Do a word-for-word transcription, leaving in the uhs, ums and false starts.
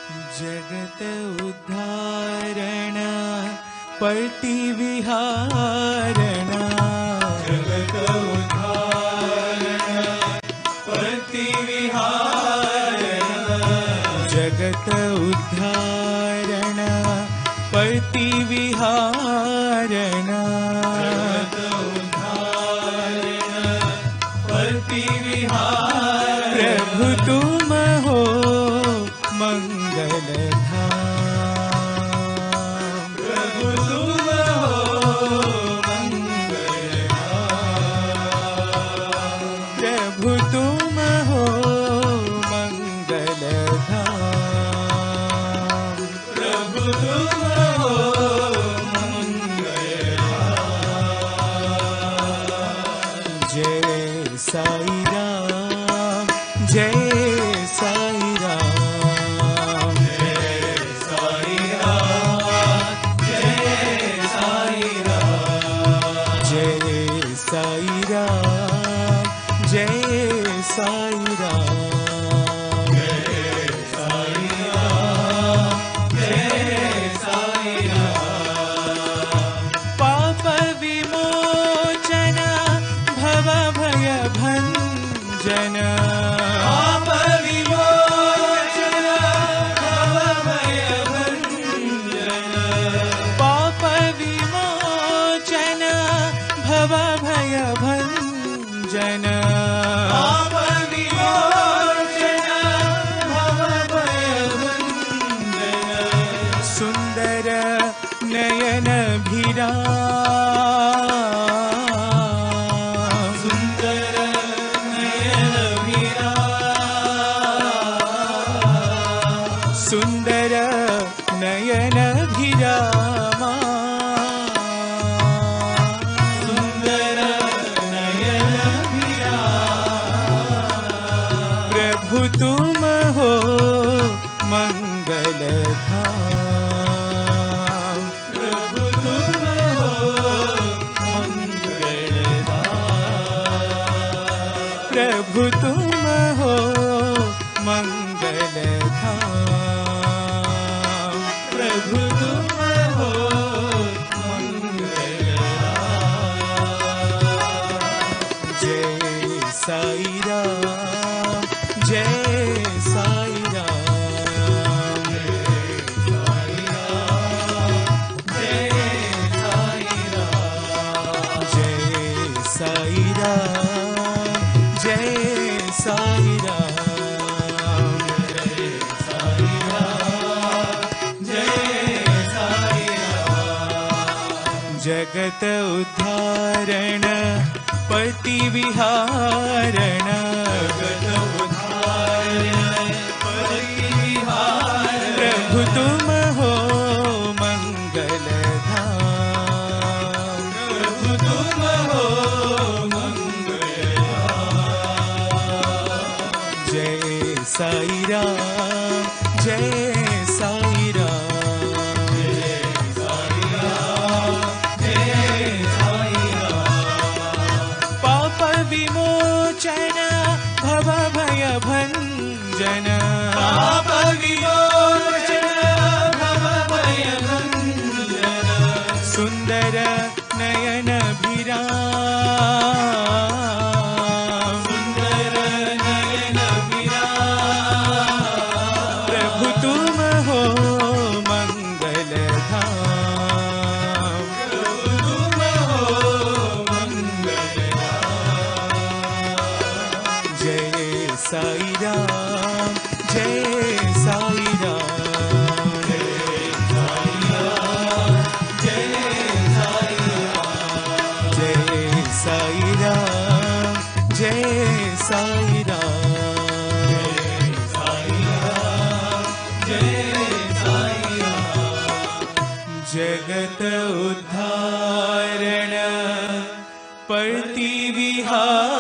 जगत उद्धारण पति विहारण। जगत उद्धारण पति विहारण। जगत उद्धारण पति विहारण। जगत उद्धारण पति विहारण। प्रभु तुम हो मंगल धाम। प्रभु तुम हो मंगल धाम। प्रभु तुम हो मंगल धाम। प्रभु तुम हो मंगल धाम। जय साई राम, जय साई राम। जय साई राम, जय साई राम। जय साई राम, जय साई राम। जय साई राम, जय साई राम। पाप विमोचन भव भय भंजन। पाप विमोचन भव भय भंजन। पाप विमोचन भव भय भंजन। पाप विमोचन भव भय भंजन। सुंदर नयन अभिराम। सुंदर नयन अभिराम। सुंदर नयन अभिराम। सुंदर नयन अभिराम। प्रभु तुम हो मंगल धाम। प्रभु तुम हो मंगल धाम। प्रभु तुम हो मंगल धाम। प्रभु तुम हो मंगल धाम। जय साई राम, जय साई राम। जय साई राम, जय साई राम। जय साई राम, जय साई राम। जय साई राम, जय साई राम। जगत उद्धारण पति विहारण। जगत उद्धारण पति विहारण। प्रभु तुम हो मंगल धाम। प्रभु तुम हो मंगल धाम। जय साई राम, जय साई राम। जय साई राम, जय साई राम। पाप विमोचन भव भय भंजन। पाप विमोचन भव भय भंजन। सुंदर नयन अभिराम। सुंदर नयन अभिराम। प्रभु तुम हो मंगल धाम। प्रभु तुम हो मंगल धाम। जय साई राम, जय साई राम। जय साई राम, जय साई राम। जय साई राम, जय साई राम। जय साई राम, जय साई राम। जगत उद्धारण पति विहारण।